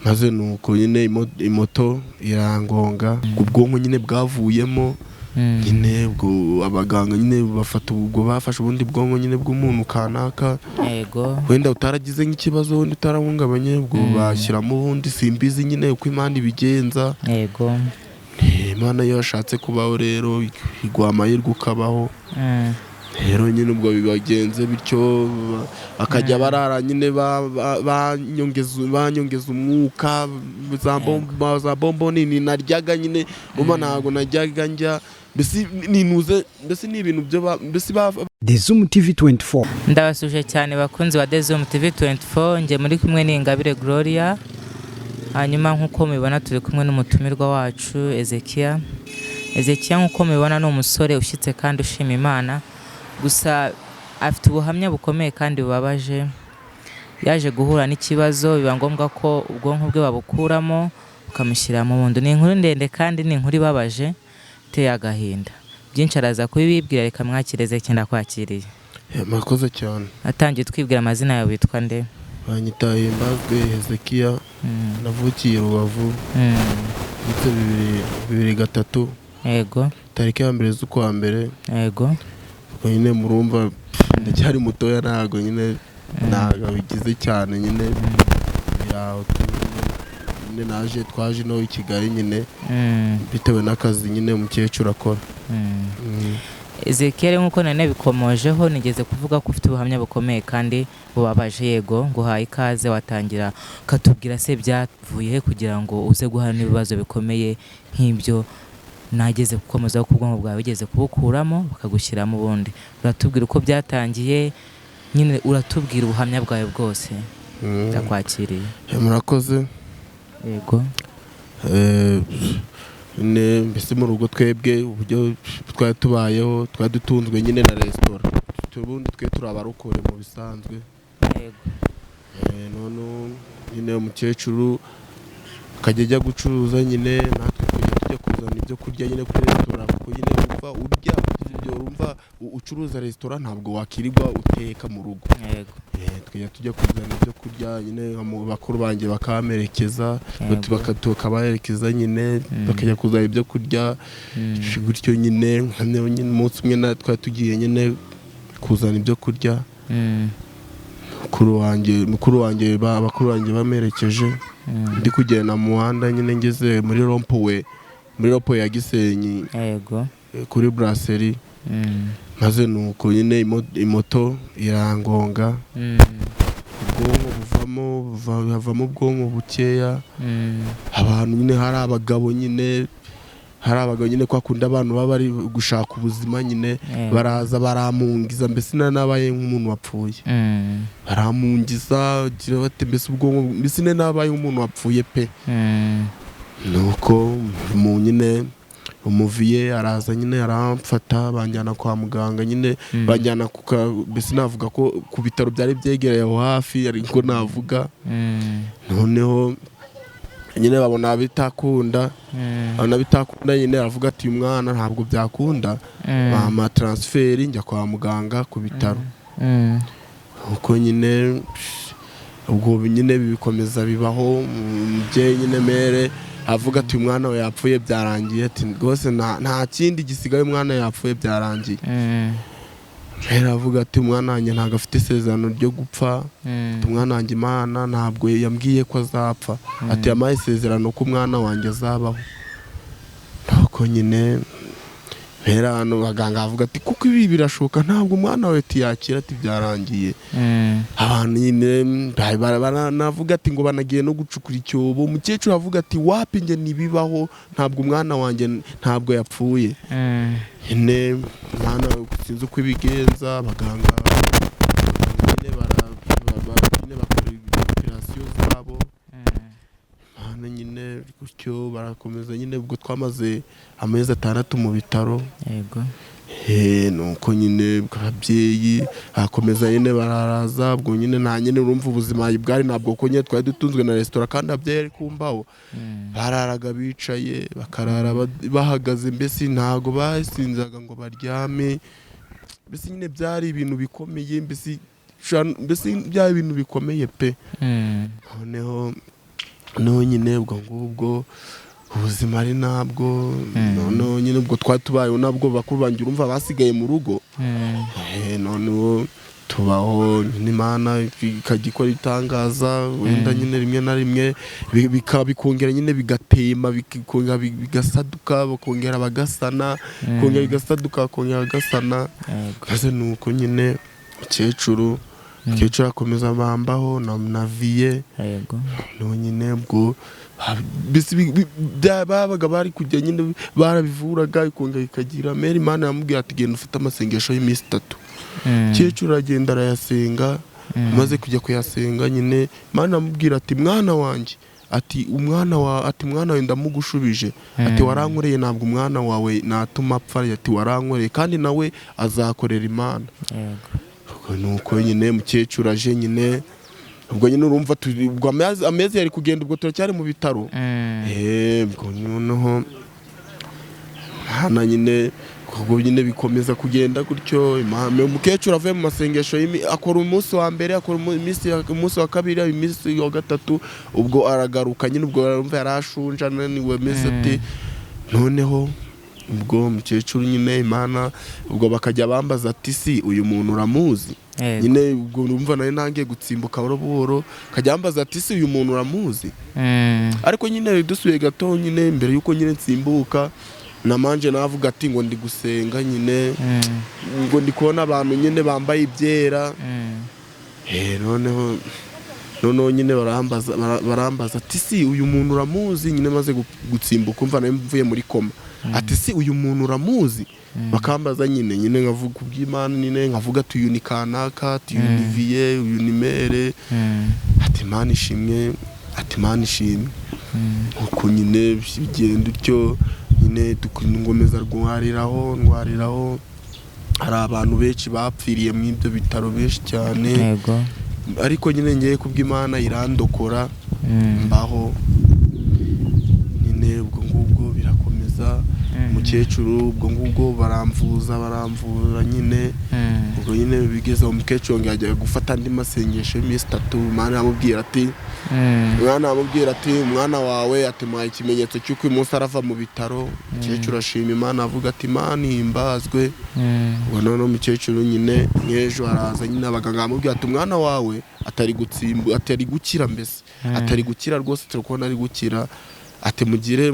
Maze nuko nyine imoto irangonga, ubwonko nyine bwavuyemo nyine, ubwo abaganga nyine bafata, ubwo bafashe ubundi bwonko nyine bw'umuntu kanaka. Wenda utaragize nk'ikibazo, wenda utarahungabanye, ubwo bashyiramo ubundi, simbizi nyine uko Imana ibigenza. Imana iyo yashatse kubaho rero iguha amahirwe ukabaho. Rero nyine ubwo bibagenze bityo, bakajya barara nyine banyongeza umwuka, za bombo nini naryaga nyine, uba ntabwo najyaga njya, mbese ninuze, mbese ni ibintu byo mbese. The Zoom TV 24. Ndabasuje cyane bakunzi ba The Zoom TV 24, njye muri kumwe n'Ingabire Gloria. Hanyuma nk'uko mubibona turi kumwe n'umutumirwa wacu Ezekiya. Ezekiya nk'uko mubibona ni umusore ushyitse kandi ushima Imana, gusa afite ubuhamya bukomeye kandi bubabaje. Yaje guhura n'ikibazo, biba ngombwa ko ubwonko bwe babukuramo bukamushyira mu bundi. Ni inkuru ndende kandi ni inkuru ibabaje, iteye agahinda. Byinshi araza kubibibwira. Reka mwakire. Ezekiya, ndakwakiriye. Murakoze cyane. Atangiye twibwira amazina yawe, witwa nde? Banyita Himbazwe Hezekiya. Navukiye Rubavu ndetse 2003, tariki ya 1 z'ukwa mbere. Ubwo nyine murumva ndacyari mutoya, ntabwo nyine ntabwo bigize cyane nyine biraho nyine. Naje, twaje ino i Kigali nyine bitewe n'akazi nyine umukecuru akora. Ezekiel, nk'uko nari nabikomojeho, nigeze kuvuga ko ufite ubuhamya bukomeye kandi bubabaje. Yego, nguhaye ikaze, watangira ukatubwira se byavuye he kugira ngo uze guhura n'ibibazo bikomeye nk'ibyo nageze gukomozaho, ko ubwonko bwawe wigeze kubukuramo bakagushyiramo ubundi? Uratubwira uko byatangiye nyine, uratubwira ubuhamya bwawe bwose. Ndakwakiriye. Murakoze. Yego. Nyine mbese mu rugo twebwe uburyo twari tubayeho, twari dutunzwe nyine na resitora. Ubundi twe turi abarokore mu bisanzwe. None nyine umukecuru akajya ajya gucuruza nyine, natwe tukajya tujya kuzana ibyo kurya nyine kuri resitora, kuko nyine wumva urya ibyo, urumva ucuruza resitora ntabwo wakirirwa uteka mu rugo. Tukajya tujya kuzana ibyo kurya nyine, bakuru banjye bakamperekeza, tukabaherekeza nyine, bakajya kuzana ibyo kurya gutyo nyine. Nyine umunsi umwe twari tugiye nyine kuzana ibyo kurya, mukuru wanjye, bakuru banjye bamerekeje, ndi kugenda mu muhanda nyine, ngeze muri rond-point, muri rond-point ya Gisenyi, kuri brasserie, maze nuko nyine imoto irangonga, ubwonko buvamo, havamo ubwonko bukeya. Abantu nyine, hari abagabo nyine, hari abagabo nyine, kwa kundi abantu baba bari gushaka ubuzima nyine, baraza baramungiza, mbese nabaye nk'umuntu wapfuye. Baramungiza, gira bate, mbese ubwonko, mbese nabaye nk'umuntu wapfuye pe. Nuko mu nyine umuviye araza nyine aramfata, banjyana kwa muganga nyine, banjyana mbese navuga ko ku bitaro byari byegereye aho hafi, ariko navuga noneho nyine babona bitakunda, babona bitakunda nyine, aravuga ati: "Uyu mwana ntabwo byakunda." Bampa transfert, njya kwa muganga ku bitaro. Uko nyine ubwo nyine bikomeza bibaho, umubyeyi nyine mère avuga ati: "Umwana we yapfuye, byarangiye." Ati: "Rwose nta kindi gisigaye, umwana yapfuye, byarangiye." Mère avuga ati: "Umwana wanjye ntabwo afite isezerano ryo gupfa." Ati: "Umwana wanjye Imana ntabwo yambwiye ko azapfa." Ati: "Yampaye isezerano ko umwana wanjye azabaho." Nuko nyine mère hano abaganga bavuga ati: "Kuko ibi birashoboka, ntabwo umwana wawe tuyakira." Ati: "Byarangiye." Abantu nyine baranavuga ati ngo banagiye no gucukura icyobo. Umukecuru avuga ati: "Wapi, njye ntibibaho, ntabwo umwana wanjye ntabwo yapfuye." Nyine mwana sinzi uko ibigenza, abaganga nyine nyine bakora operasiyo zabo. Mwana nyine gutyo barakomeza nyine, ubwo twamaze amezi 6 mu bitaro. Nuko nyine ababyeyi hakomeza nyine bararaza, ubwo nyine nta nyine, urumva ubuzima bwari ntabwo, ko nyine twari dutunzwe na resitora kandi ababyeyi ari kumbaho. Bararaga bicaye, bakarara bahagaze, mbese ntabwo basinzaga ngo baryame, mbese nyine byari ibintu bikomeye, mbese byari ibintu bikomeye pe. Noneho Noneho nyine ubwo ngubwo ubuzima ari nabwo, noneho nyine ubwo twari tubayeho nabwo, bakuru banjye urumva basigaye mu rugo. Noneho tubaho nyine, Imana ikajya ikora itangaza, wenda nyine rimwe na rimwe bikongera nyine bigatema, bikongera bigasaduka, bakongera bagasana, kongera bigasaduka, bakongera bagasana. Maze nuko nyine umukecuru akomeza bambaho na viye. Noneho nyine ubwo mbese babaga bari kujya nyine barabivuraga, ikongera ikagira mère. Imana yamubwiye ati: "Genda ufate amasengesho y'iminsi 3." Umukecuru aragenda arayasenga. Amaze kujya kuyasenga nyine, Imana amubwira ati: "Mwana wanjye," ati umwana wa ati: "Mwana wawe ndamugushubije," ati: "Warankoreye, ntabwo umwana wawe natuma apfa," ati: "Warankoreye kandi nawe azakorera Imana." Ubwo nuko nyine mukecuru aje nyine, ubwo nyine urumva ubwo amezi yari kugenda, ubwo turacyari mu bitaro. Ubwo noneho hana nyine ubwo nyine bikomeza kugenda gutyo. Umukecuru avuye mu masengesho, akora umunsi wa mbere, akora umunsi wa kabiri, iminsi wa gatatu, ubwo aragaruka nyine. Ubwo arumva yari ashonje, ananiwe, ameze ati. Noneho ubwo umukecuru nyine, Imana, ubwo bakajya bambaza ati: "Si uyu muntu uramuzi?" Nyine ubwo numva nawe ntangiye gutsimbuka buhoro buhoro, akajya yambaza ati: "Si uyu muntu uramuzi?" Ariko nyine dusubiye gato nyine, mbere yuko nyine nsimbuka, namanje navuga ati ngo ndi gusenga nyine, ngo ndi kubona abantu nyine bambaye ibyera. Noneho nyine barambaza ati: "Si uyu muntu uramuzi?" Nyine maze gutsimbuka, umva nawe mvuye muri koma, ati: "Si uyu muntu uramuzi?" Bakambaza nyine nkavuga kubw'Imana nyine, nkavuga ati: "Uyu ni kanaka," ati: "Uyu ni viye, uyu ni mère." Ati: "Imana ishimwe," ati: "Imana ishimwe." Uko nyine bigenda utyo nyine, ngomeza ndwariraho ndwariraho. Hari abantu benshi bapfiriye mu ibyo bitaro, benshi cyane. Ariko nyine ngiye kubw'Imana irandokora. Mbaho nyine, ubwo ngubwo birakomeza. Umukecuru ubwo ngubwo baramvuza, baramvura nyine. Ubwo nyine bigeze aho, umukecuru yongera ajya gufata andi masengesho y'iminsi 3. Imana yamubwira ati, umwana amubwira ati: "Umwana wawe," ati, "muhaye ikimenyetso cy'uko uyu munsi arava mu bitaro." Umukecuru ashima Imana, avuga ati: "Imana ihimbazwe." Ubwo noneho umukecuru nyine nk'ejo araza nyine, abaganga bamubwira ati: "Umwana wawe atari gutsimbu, atari gukira mbese, atari gukira rwose, turi kubona ari gukira," ati: "Mugire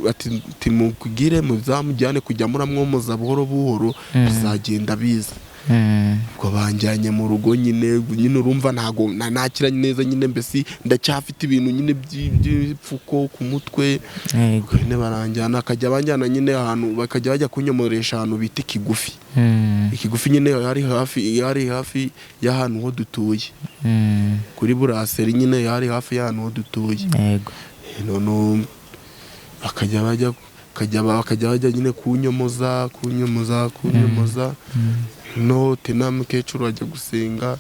ati mugire muzamujyane kujya muramwomoza buhoro buhoro, bizagenda biza." Ubwo banjyanye mu rugo nyine. Nyine urumva ntago nakira neza nyine, mbese ndacyafite ibintu nyine by'ibipfuko ku mutwe. Ubwo nyine baranjyana, akajya banjyana nyine ahantu, bakajya bajya kunyomoresha ahantu bita Ikigufi. Ikigufi nyine yari hafi y'ahantu ho dutuye, kuri buraseri nyine, yari hafi y'ahantu ho dutuye. Noneho bakajya bajya nyine kunyomoza, kunyomoza, kunyomoza. No tena mukecuru ajya gusenga,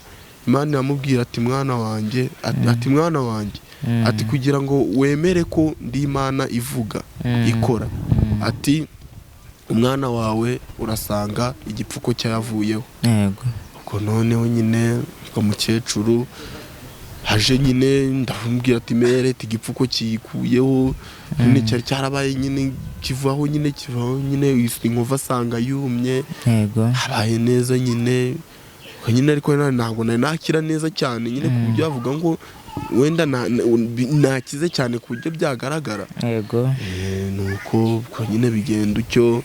Imana iramubwira ati: "Mwana wanjye," ati: "Mwana wanjye," ati: "Kugira ngo wemere ko ndi Imana ivuga, ikora," ati: "Umwana wawe urasanga igipfuko cyavuyeho." Ubwo noneho nyine ubwo mukecuru haje nyine, ndamubwira ati: "Mère," ati: "igipfuko kiyikuyeho nyine, cyari cyarabaye nyine kivaho nyine, kivaho nyine, inkovu asanga yumye." Habaye neza nyine. Ubwo nyine ariko ntabwo nari nakira neza cyane nyine, ku buryo bavuga ngo wenda nakize cyane ku buryo byagaragara. Nuko ubwo nyine bigenda utyo,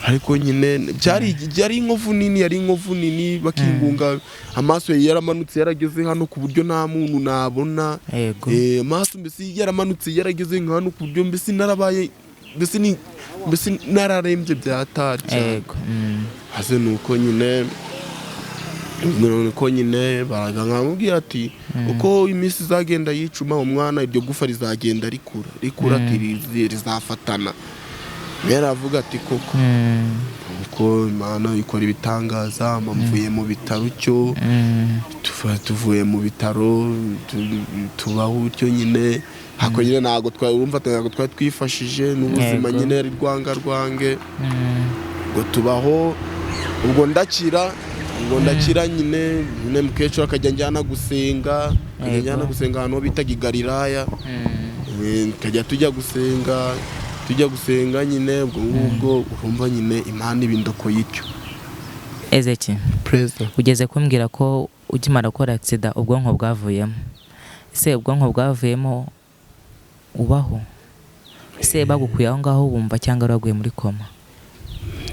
ariko nyine byari inkovu nini, yari inkovu nini, bakingunga amaso yari yaramanutse yarageze hano ku buryo nta muntu nabona. Amaso mbese yaramanutse yarageze nka hano, ku buryo mbese narabaye mbese ni mbese nararembye byatari cyane. Hase nuko nyine baraga nkamubwira ati uko iminsi izagenda yicuma, umwana iryo gufa rizagenda rikura rikura, ati rizafatana. Mère avuga ati: "Koko." Uko Imana ikora ibitangaza, mvuye mu bitaro cyo, tuvuye mu bitaro, tubaho utyo nyine. Hako nyine ntabwo twari, urumva ntabwo twari twifashije n'ubuzima. Nyine ari rwanga rwange. Ubwo tubaho, ubwo ndakira. Ngo ndakira nyine, nyine mukecuru akajya njyana gusenga, akajya njyana gusenga ahantu ho bitaga i Galilaya. Tukajya tujya gusenga, tujya gusenga nyine, ubwo ngubwo urumva nyine Imana ibindoko y'icyo. Ezeki, Perezida. ugeze kumbwira ko ukimara gukora accident ubwonko bwavuyemo. Ese ubwonko bwavuyemo ubaho? Ese bagukuye aho ngaho wumva cyangwa wari waguye muri koma?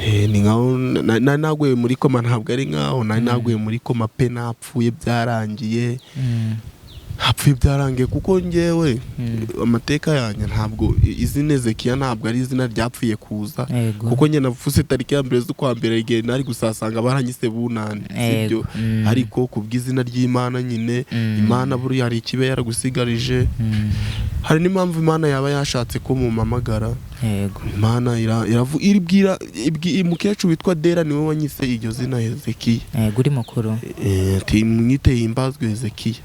Ni nkaho nari naguye muri koma, ntabwo ari nkaho nari naguye muri koma pe, napfuye byarangiye. Hapfuye byarangiye kuko ngewe amateka yanjye ntabwo izina Ezekiya ntabwo ari izina ryapfuye kuza. Kuko njye navutse tariki ya 1 z'ukwa mbere, igihe nari gusasanga baranyise Bunani, sibyo? Ariko kubw'izina ry'Imana nyine, Imana buriya hari ikibe yaragusigarije. Hari n'impamvu Imana yaba yashatse ko mumamagara. Imana iribwira umukecuru witwa Dera niwe wanyise iryo zina Hezekiya. Yego, uri mukuru. Ati mwite himbazwe Hezekiya.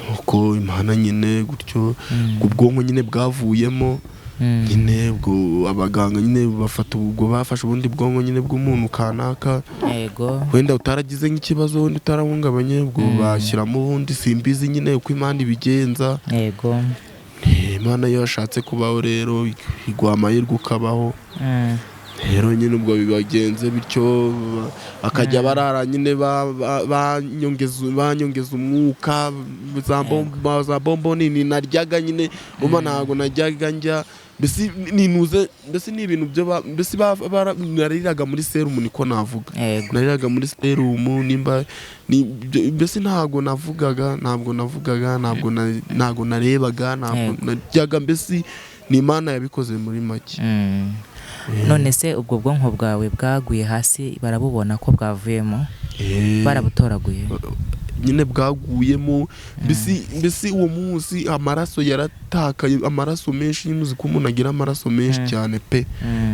Nuko Imana nyine gutyo, ubwonko nyine bwavuyemo nyine, ubwo abaganga nyine bafata, ubwo bafashe ubundi bwonko nyine bw'umuntu kanaka. Wenda utaragize nk'ikibazo, wenda utarahungabanye, ubwo bashyiramo ubundi, simbizi nyine uko Imana ibigenza. Imana iyo yashatse kubaho rero iguha amahirwe ukabaho. Rero nyine ubwo bibagenze bityo, bakajya barara nyine banyongeza umwuka, za bombo nini naryaga nyine, umva ntabwo najyaga njya, mbese ninuze, mbese ni ibintu byo mbese nariraga muri serumu, niko navuga. Nariraga muri serumu, nimba mbese ntabwo navugaga, ntabwo navugaga, ntabwo narebaga, ntabwo naryaga, mbese ni Imana yabikoze muri make. None se ubwo bwonko bwawe bwaguye hasi barabubona ko bwavuyemo? Barabutoraguye? Nyine bwaguyemo, mbese uwo munsi amaraso yaratakaye, amaraso menshi, nyine uzi ko umuntu agira amaraso menshi cyane pe.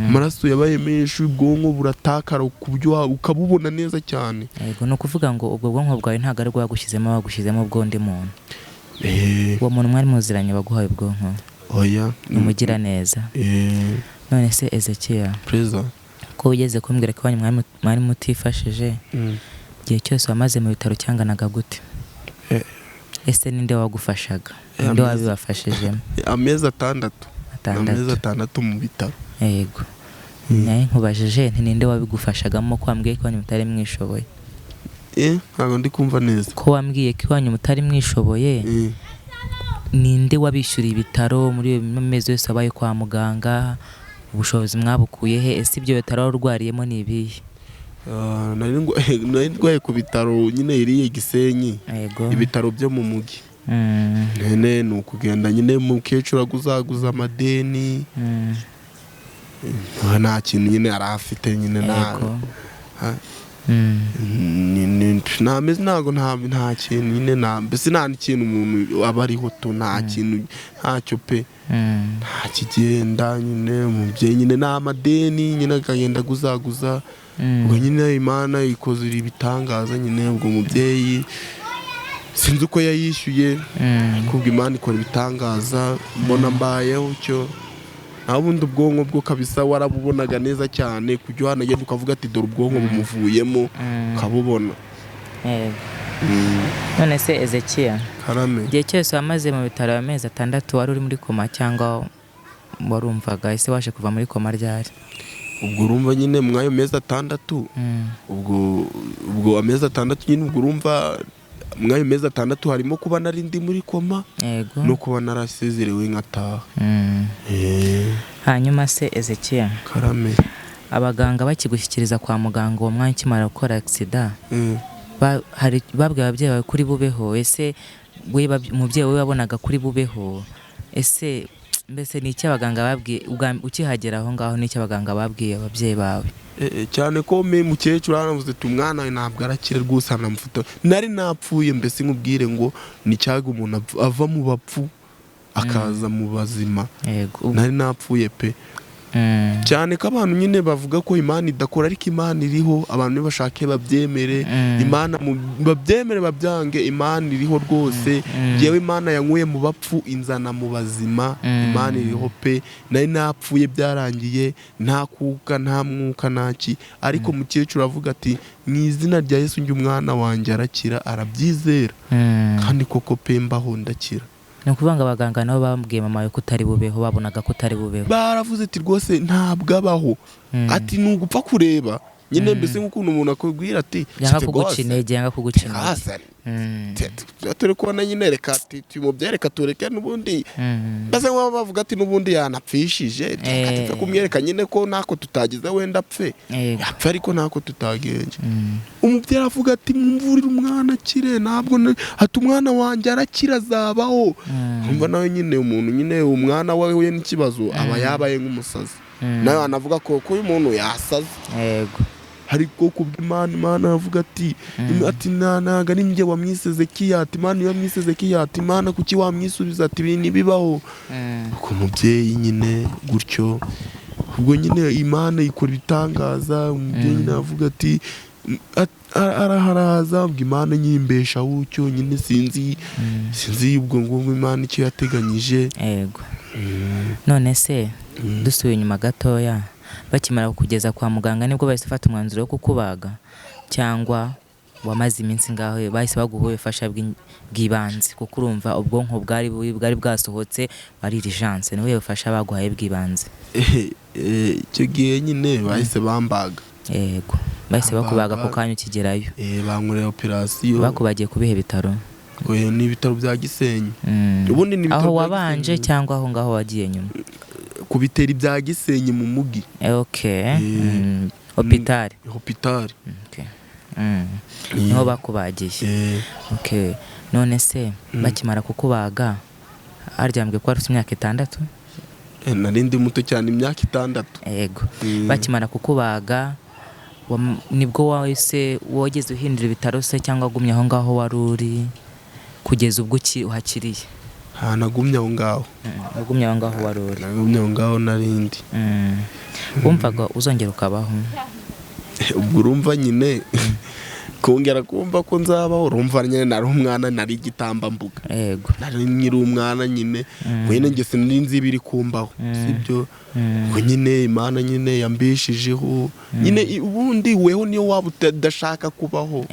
Amaraso yabaye menshi, ubwonko buratakara ku buryo ukabubona neza cyane. Yego, ni ukuvuga ngo ubwo bwonko bwawe ntabwo ari bwagushyizemo, bagushyizemo ubw'undi muntu. Uwo muntu mwari muziranye waguhaye ubwonko? Oya. Ni umugiraneza. None se Ezekiya, Perezida. ko wigeze kumbwira ko iwanyu mwari mutifashije, igihe cyose wamaze mu bitaro cyanganaga gute? Ese ninde wagufashaga? Ninde wabibafashijemo? Amezi 6. Amezi 6 mu bitaro. Yego. Naye nkubajije nti ninde wabigufashagamo, ko wambwiye ko iwanyu mutari mwishoboye? Ntabwo ndi kumva neza. Ko wambwiye ko iwanyu mutari mwishoboye, ninde wabishyuriye ibitaro muri ayo mezi yose wabaye kwa muganga? Ubushobozi mwabukuye he? Ese ibyo bitaro warurwariyemo ni ibihe? Nari ndwaye ku bitaro nyine iriya Gisenyi. Ibitaro byo mu mugi. Nene ni ukugenda nyine mukecuru aguzaguza amadeni. Nta kintu nyine yari afite nyine, nta nta kintu nyine, mbese nta kintu umuntu aba ariho tu, nta kintu, ntacyo pe, nta kigenda nyine, umubyeyi nyine ni amadeni nyine akagenda aguzaguza. Ubwo nyine Imana ikoze ibitangaza nyine, ubwo mubyeyi sinzi uko yayishyuye, kubwo Imana ikora ibitangaza, mbona mbayeho cyo. Naho ubundi ubwonko bwo kabisa warabubonaga neza cyane, kujya uhanagenda ukavuga ati dore ubwonko bumuvuyemo, ukabubona. None se Ezekiya, Karame. igihe cyose wamaze mu bitaro amezi 6 wari uri muri koma cyangwa warumvaga? Ese waje kuva muri koma ryari? Ubwo urumva nyine mwayo mezi 6, ubwo amezi 6 nyine, ubwo urumva mwayo mezi 6 harimo kuba nari ndi muri koma no kuba narasezerewe nkataha. Hanyuma se Ezekiya, Karame. abaganga bakigushyikiriza kwa muganga uwo mwanya ukimara gukora accident, babwiye ababyeyi bawe kuri bubeho? Ese umubyeyi we wabonaga kuri bubeho? Ese mbese ni iki abaganga babwiye ukihagera aho ngaho, ni iki abaganga babwiye ababyeyi bawe? Cyane ko me mukecuru yaravuze ati umwana ntabwo arakira rwose, anamufata nari napfuye, mbese nkubwire ngo ni cyaga umuntu ava mu bapfu akaza mu bazima. Nari napfuye pe. Cyane ko abantu nyine bavuga ko Imana idakora, ariko Imana iriho. Abantu nibashake babyemere, Imana babyemere babyange, Imana iriho rwose. Yewe, Imana yankuye mu bapfu inzana mu bazima. Imana iriho pe. Nari napfuye byarangiye, nta kuka, nta mwuka, ntaki, ariko mukecuru avuga ati mu izina rya Yesu njye umwana wanjye arakira, arabyizera. Kandi koko pe, mbaho ndakira. Ni ukuvuga ngo abaganga nabo bambwiye mama wawe ko utari bubeho, babonaga ko utari bubeho? Baravuze ati rwose ntabwo abaho, ati ni ugupfa kureba nyine, mbese nk'ukuntu umuntu akubwira ati yanga "Site kuguca rwose, intege, yanga kuguca intege. hasi turi kubona nyine, reka tumubyereka tureke n'ubundi." Mbese nk'aho bavuga ati n'ubundi yanapfishije, reka tupfe kumwereka nyine ko ntako tutagize, wenda apfe, yapfa ariko ntako tutagenje. Umubyeyi aravuga ati mumvurire umwana akire, ntabwo ati umwana wanjye arakira, azabaho. Umva nawe nyine, umuntu nyine umwana we ahuye n'ikibazo aba yabaye nk'umusazi, nawe anavuga ko uyu muntu yasaze. Ariko kubw'Imana, Imana aravuga ati ati ntago ari njye wamwiseze ati Imana iyo wamwiseze ati Imana kuki wamwisubiza, ati ibi ntibibaho. Ubwo umubyeyi nyine gutyo, ubwo nyine Imana ikora ibitangaza. Umubyeyi nyine aravuga ati araharaza, ubwo Imana nyimbeshaho utyo nyine, sinzi sinzi ubwo ngubwo Imana icyo yateganyije. Yego. None se dusubiye inyuma gatoya, bakimara kukugeza kwa muganga nibwo bahise bafata umwanzuro wo kukubaga, cyangwa wamaze iminsi ngaho bahise baguha ubufasha bw'ibanze? Kuko urumva ubwonko bwari bwari bwasohotse, wari urgence. Ni ubuhe bufasha baguhaye bw'ibanze? Icyo gihe nyine bahise bambaga. Yego, bahise bakubaga ako kanya ukigerayo? Bankorera operasiyo. Bakubagiye ku bihe bitaro? Oya, ni ibitaro bya Gisenyi. Ubundi ni ibitaro Aho bya wabanje Gisenyi. cyangwa aho ngaho wagiye nyuma? Ku bitaro bya Gisenyi mu mugi. Hôpital. Hôpital. Okay. Niho bakubagiye? Eh. Okay. None se bakimara kukubaga, aryambwe ko wari ufite imyaka 6? Nari ndi muto cyane, imyaka 6. Yego. Bakimara kukubaga nibwo wahise wogeze uhindura ibitaro se, cyangwa wagumye aho ngaho wari uri kugeza ubwo uhakiriye? Nta, nagumye aho ngaho. Wagumye aho ngaho wari uri? Nagumye aho ngaho narindi. Wumvaga uzongera ukabaho? Ubwo urumva nyine kongera kumva ko nzabaho, urumva nyine nari umwana, nari igitambambuga. Nari nkiri umwana nyine, nyine njye sinari nzi ibiri kumbaho, sibyo? Ubwo nyine Imana nyine yambeshejeho nyine. Ubundi weho niyo waba udashaka kubaho,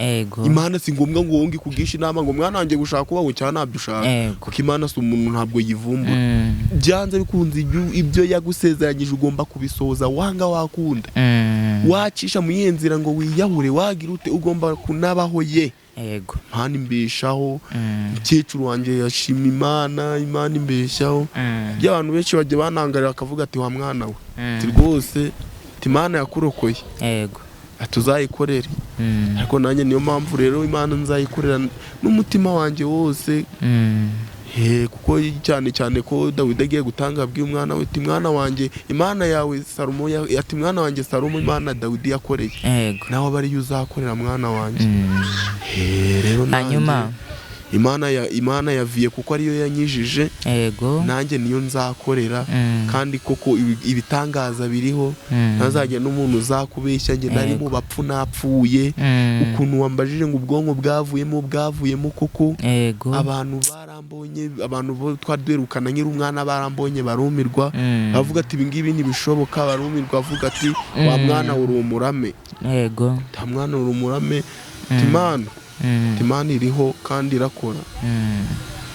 Imana si ngombwa ngo wonge ikugishe inama ngo mwana wanjye gushaka kubaho cyangwa ntabyo ushaka, kuko Imana si umuntu, ntabwo yivumbura. Byanze bikunze ibyo yagusezeranyije ugomba kubisohoza, wanga wakunda. Wacisha mu yihe nzira ngo wiyahure, wagira ute, ugomba kunabaho ye. Imana imbeshaho. Umukecuru wanjye yashima Imana, Imana imbeshaho. Iyo abantu benshi bajya banangarira bakavuga ati wa mwana we, ati rwose, ati Imana yakurokoye, ati uzayikorere. Ariko nanjye niyo mpamvu rero Imana nzayikorera n'umutima wanjye wose. Kuko cyane cyane ko Dawidi agiye gutanga abwiye umwana we ati mwana wanjye Imana yawe Salomo ati mwana wanjye Salomo, Imana Dawidi yakoreye, nawe aba ariyo uzakorera, mwana wanjye. Rero nanjye Hanyuma Imana yaviye kuko ariyo yanyijije, nanjye niyo nzakorera. Kandi koko ibitangaza biriho. Ntazajya n'umuntu uzakubeshya, njye nari mu bapfu, napfuye. Ukuntu wambajije ngo ubwonko bwavuyemo, bwavuyemo koko. Abantu barambonye, abantu bo twari duherukana nkiri umwana barambonye barumirwa. Bavuga ati ibi ngibi ntibishoboka, barumirwa, avuga ati wa mwana uri umurame. Nta mwana uri umurame. Ati Imana, ati Imana iriho kandi irakora.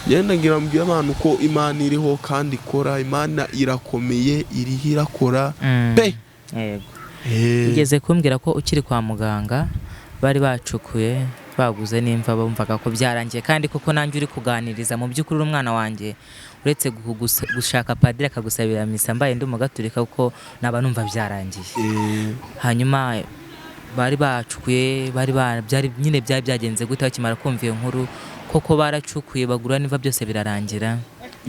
Ngenda ngira mbwira abantu ko Imana iriho kandi ikora, Imana irakomeye, iriho irakora pe. Ugeze kumbwira ko ukiri kwa muganga bari bacukuye, baguze n'imva, bumvaga ko byarangiye, kandi koko nanjye uri kuganiriza mu by'ukuri uri umwana wanjye, uretse gushaka padiri akagusabira misa, mbaye ndi umugaturika kuko naba numva byarangiye. Hanyuma bari bacukuye, bari byari nyine byari byagenze gute bakimara kumva iyo nkuru? Koko baracukuye bagura n'imva, byose birarangira?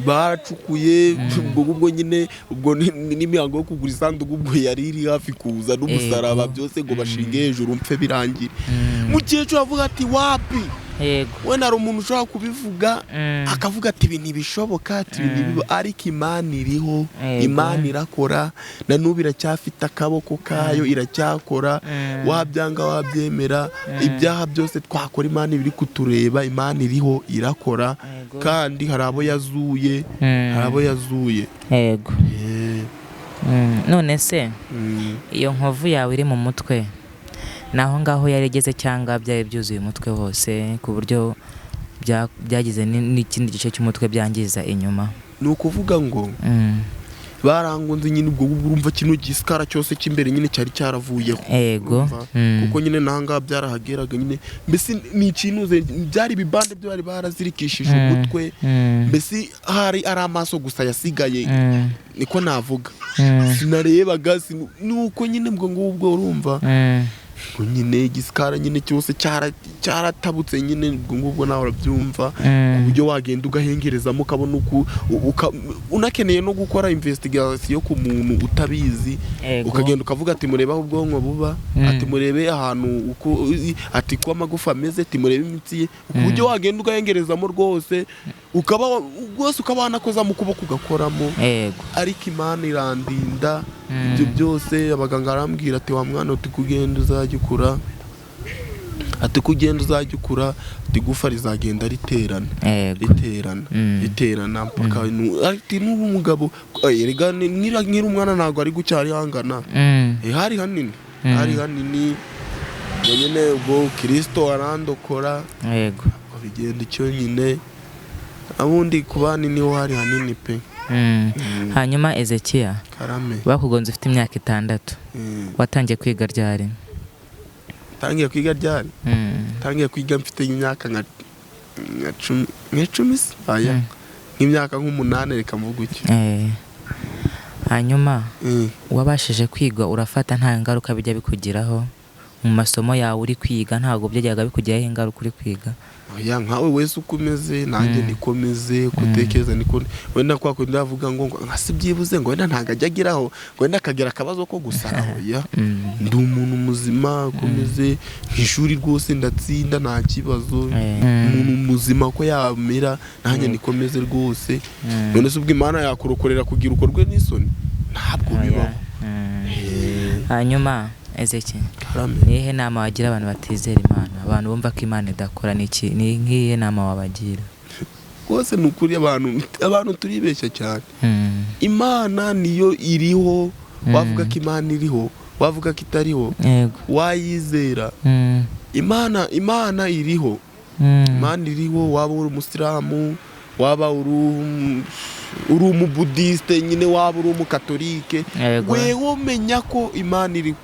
Baracukuye, ubwo ngubwo nyine ubwo n'imihango yo kugura isanduku ubwo yari iri hafi kuza n'umusaraba, byose ngo bashinge hejuru mpfe birangire. Mukecuru avuga ati wapi. Yego. Wenda hari umuntu ushobora kubivuga akavuga ati ibi ntibishoboka, ati ibi ntibiba, ariko Imana iriho. Imana irakora, na n'ubu iracyafite akaboko kayo, iracyakora. Wabyanga wabyemera, ibyaha byose twakora, Imana ibiri kutureba. Imana iriho, irakora. Kandi hari abo yazuye, hari abo yazuye. None se iyo nkovu yawe iri mu mutwe, ni aho ngaho yari igeze cyangwa byari byuzuye umutwe wose ku buryo byagize n'ikindi gice cy'umutwe byangiza inyuma? Ni ukuvuga ngo barangunze nyine, ubwo ngubwo urumva kino gisikara cyose cy'imbere nyine cyari cyaravuyeho. Urumva? Kuko nyine n'ahangaha byarahageraga nyine, mbese ni ikintuze, byari ibibande byo bari barazirikishije umutwe. Mbese hari ari amaso gusa yasigaye, niko navuga. Sinarebaga, nuko nyine ubwo ngubwo urumva ngo nyine igisikara nyine cyose cyaratabutse nyine, ubwo ngubwo nawe urabyumva, ku buryo wagenda ugahengerezamo ukabona uku unakeneye no gukora investigation ku muntu utabizi, ukagenda ukavuga ati murebe aho ubwonko buba, ati murebe ahantu uko, ati ko amagufa ameze, ati murebe imitsi ye, ku buryo wagenda ugahengerezamo rwose, ukaba rwose ukaba wanakozamo ukuboko ugakoramo. Ariko Imana irandinda. Ibyo byose abaganga barambwira ati wa mwana, uti kugenda uzajya ukura, ati kugenda uzajya ukura, ati igufa rizagenda riterana, riterana, riterana mpaka ati n'ubu umugabo, erega nkiri umwana ntabwo ari gutya hari hangana. Hari hanini, hari hanini. Ubwo nyine ubwo Kirisito arandokora. Ubwo bigenda icyo nyine, abundi ku bandi niho hari hanini pe. Hanyuma Ezekiya, Karame. bakugonze ufite imyaka 6. Watangiye kwiga ryari? Tangiye kwiga ryari? Tangiye kwiga mfite imyaka nka 10, nka 10 se, aya, nk'imyaka nk'8, reka mvuge utyo. Hanyuma wabashije kwiga, urafata, nta ngaruka bijya bikugiraho mu masomo yawe uri kwiga? Ntabwo byajyaga bikugiraho ingaruka uri kwiga? Oya, nkawe wese uko umeze nanjye niko meze, uko utekereza niko wenda kwa kundi ndavuga ngo nka si byibuze ngo wenda ntabwo ajya ageraho ngo wenda akagira akabazo ko gusara, oya. Ndi umuntu muzima, uko meze mu ishuri rwose ndatsinda nta kibazo. Umuntu muzima ko yamera nanjye niko meze rwose. None se ubwo Imana yakurokorera kugira ukorwe n'isoni? Ntabwo Oya. bibaho. Hanyuma Ezeki, Karame. ni iyihe nama wagira abantu batizera Imana, abantu bumva ko Imana idakora? Ni iki, ni nk'iyihe nama wabagira? Rwose ni ukuri, abantu turibeshya cyane. Imana niyo iriho. Wavuga ko Imana iriho, wavuga ko itariho, wayizera. Imana iriho. Imana iriho, waba uri umusilamu, waba uri umubudisite nyine, waba uri umukatolike, wewe menya ko Imana iriho.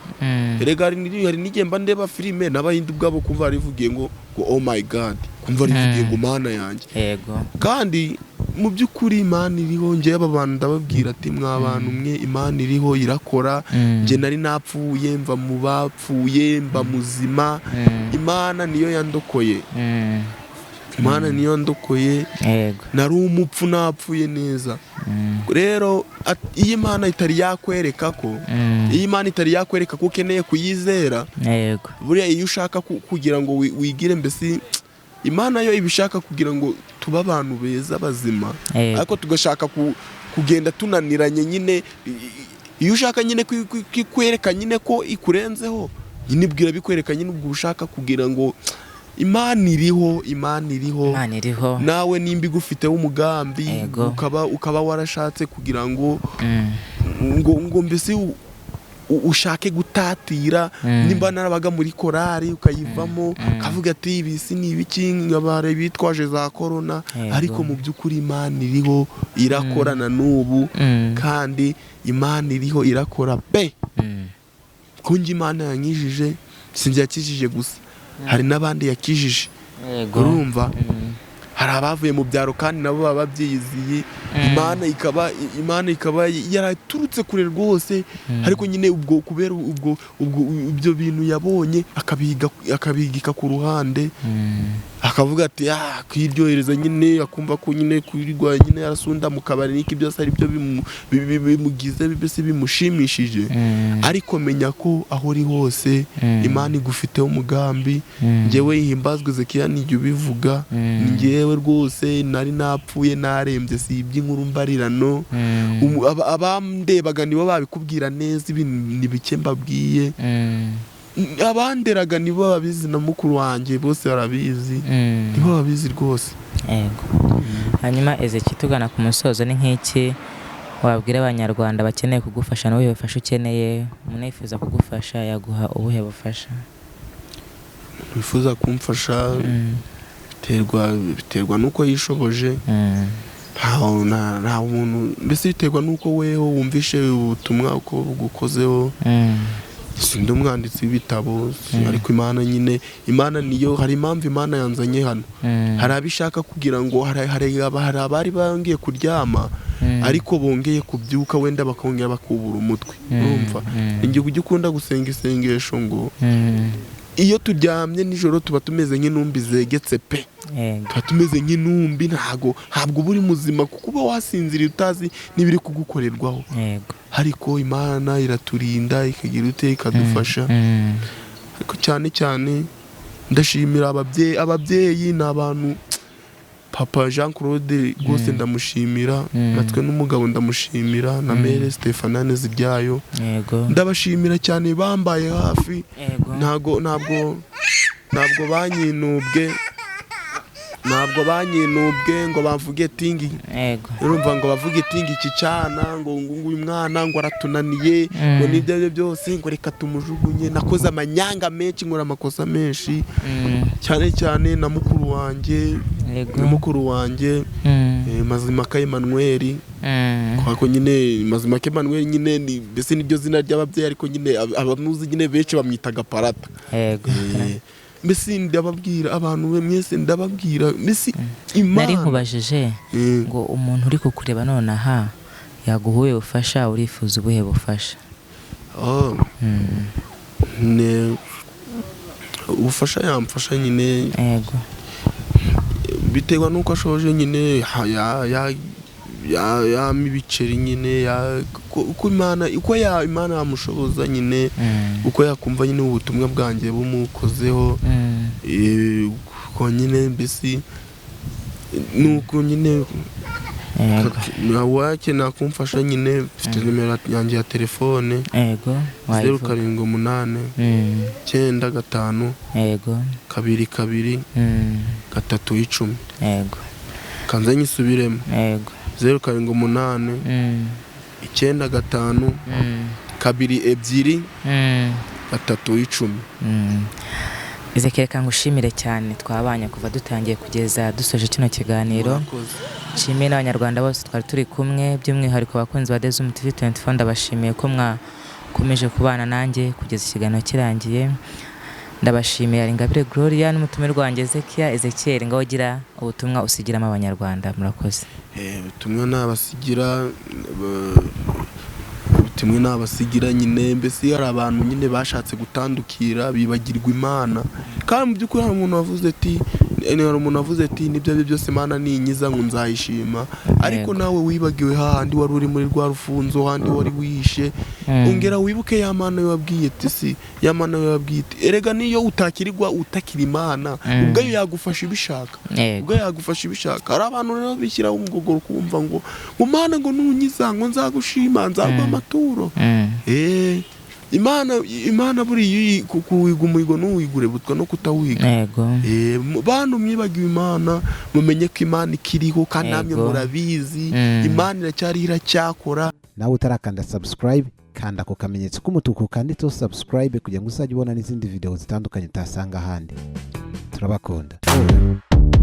Erega hari n'igihe mba ndeba filime n'Abahindi ubwabo kumva barivugiye ngo "Oh my God", kumva rivugiye ngo "Mana yanjye". Kandi mu by'ukuri Imana iriho. Njyewe aba bantu ndababwira ati mwa bantu mwe, Imana iriho, irakora. Njye nari napfuye, mva mu bapfuye mba muzima. Imana niyo yandokoye. Imana niyo yandokoye. Nari umupfu, napfuye neza. Rero iyo Imana itari yakwereka ko iyo Imana itari yakwereka ko ukeneye kuyizera, buriya iyo ushaka kugira ngo wigire, mbese Imana yo iba ishaka kugira ngo tube abantu beza bazima, ariko tugashaka kugenda tunaniranye nyine. Iyo ushaka nyine kwereka nyine ko ikurenzeho nyine, ibwira bikwereka nyine. Ubwo ushaka kugira ngo Imana iriho, Imana iriho. Imana iriho. Nawe nimba igufiteho umugambi, ukaba warashatse kugira ngo ngo mbese ushake gutatira, nimba narabaga muri korari ukayivamo, ukavuga ati ibi si ni ibiki, abari bitwaje za korona. Ariko mu by'ukuri Imana iriho, irakora na n'ubu. Kandi Imana iriho, irakora pe. Ko njye Imana yankijije, sinjye yakijije gusa, hari n'abandi yakijije. Urumva, hari abavuye mu byaro kandi nabo baba babyiyiziye. Imana ikaba yaraturutse kure rwose, ariko nyine ubwo kubera ubwo ibyo bintu yabonye akabiga, akabigika ku ruhande, akavuga ati kwiryohereza nyine, akumva ko nyine kwirwa nyine yarasunda mu kabari n'iki byose ari byo bimugize mbese bimushimishije. Ariko menya ko aho uri hose Imana igufiteho umugambi. Njyewe Himbazwe Ezekiya nijya ubivuga. Njyewe rwose nari napfuye, narembye, si iby'inkuru mbarirano. Abandebaga nibo babikubwira neza, ibintu ni bike mbabwiye. Abanderaga nibo babizi, na mukuru wanjye, bose barabizi, nibo babizi rwose. Yego. Hanyuma Ezeki, tugana ku musozo, ni nk'iki wabwira Abanyarwanda bakeneye kugufasha n'ubuhe bufasha ukeneye? Umuntu yifuza kugufasha yaguha ubuhe bufasha? Wifuza kumfasha, biterwa n'uko yishoboje. Nta muntu, mbese biterwa n'uko weho wumvishe ubutumwa uko bugukozeho. Sindi umwanditsi w'ibitabo, ariko Imana nyine, Imana niyo, hari impamvu Imana yanzanye hano. Hari abishaka kugira ngo hari abari bongeye kuryama, ariko bongeye kubyuka, wenda bakongera bakubura umutwe. Urumva, igihe ujya ukunda gusenga isengesho ngo iyo turyamye nijoro tuba tumeze nk'intumbi zegetse pe. Tuba tumeze nk'intumbi, ntabwo uba uri muzima kuko uba wasinziriye utazi n'ibiri kugukorerwaho. Ariko Imana iraturinda, ikagira ute, ikadufasha. Ariko cyane cyane ndashimira ababyeyi. Ababyeyi ni abantu, papa Jean Claude rwose ndamushimira, natwe n'umugabo ndamushimira, na mère Stephane Zibyayo. Ndabashimira cyane, bambaye hafi. Ntabwo banyinubwe ngo bavuge tingi. Urumva, ngo bavuge tingi iki cyana, ngo uyu mwana ngo aratunaniye, ngo n'ibyo aribyo byose, ngo reka tumujugunye. Nakoze amanyanga menshi, nkora amakosa menshi, cyane cyane na mukuru wanjye, na mukuru wanjye Mazimaka Emmanuel. Kubera ko nyine Mazimaka Emmanuel nyine ni mbese niryo zina ry'ababyeyi, ariko nyine abamuzi nyine benshi bamwitaga Parata. Mbese ndababwira abantu be mwese, ndababwira mbese Nari Imana nkubajije ngo umuntu uri kukureba nonaha yaguha ubuhe bufasha? Urifuza ubuhe bufasha? Oh, ubufasha yamfasha nyine, biterwa n'uko ashoje nyine, yama ibiceri nyine, uko Imana, uko Imana yamushoboza nyine, uko yakumva nyine ubutumwa bwanjye bumukozeho. Uko nyine mbese nuko nyine wakenera kumfasha nyine, mfite nimero yanjye ya telefone, 0 Wayivuga. 7 8 9 5 2 2 3 10. Kanze nyisubiremo. 0 7 8 9 5 2 2 3 10. Ezekiel, reka ngushimire cyane, twabanye kuva dutangiye kugeza dusoje kino kiganiro. Murakoze. Nshimiye n'Abanyarwanda bose twari turi kumwe, by'umwihariko abakunzi ba Dezum TV 24, ndabashimiye ko mwakomeje kubana nanjye kugeza ikiganiro kirangiye. Ndabashimiye. Ari Ingabire Gloria n'umutumirwa wanjye Ezekiel. Ezekiel, ngaho ugira ubutumwa usigiramo Abanyarwanda. Murakoze. Ubutumwa nabasigira nyine, mbese hari abantu nyine bashatse gutandukira bibagirwa Imana, kandi mu by'ukuri hari umuntu wavuze ati nibyo ari byo byose Imana ninyiza ngo nzayishima, ariko nawe wibagiwe hahandi wari uri muri rwa rufunzo, hahandi wari wihishe. Ongera wibuke ya Mana wabwiye ati si ya Mana wabwiye iti erega niyo utakirirwa utakira Imana, ubwayo yagufasha ibishaka. Ubwo yagufasha ibishaka. Hari abantu rero bishyiraho umugogoro kumva ngo Mana ngo nunyiza ngo nzagushima, nzaguha amaturo. Imana buriya kuwiga umuhigo ntuwigure butwa no kutawiga. Bantu mwibagiwe Imana, mumenye ko Imana ikiriho kandi namwe murabizi. Imana iracyariho, iracyakora. Nawe utarakanda subscribe, kanda ako kamenyetso k'umutuku kanditseho subscribe kugira ngo uzajye ubona n'izindi video zitandukanye utasanga ahandi. Turabakunda.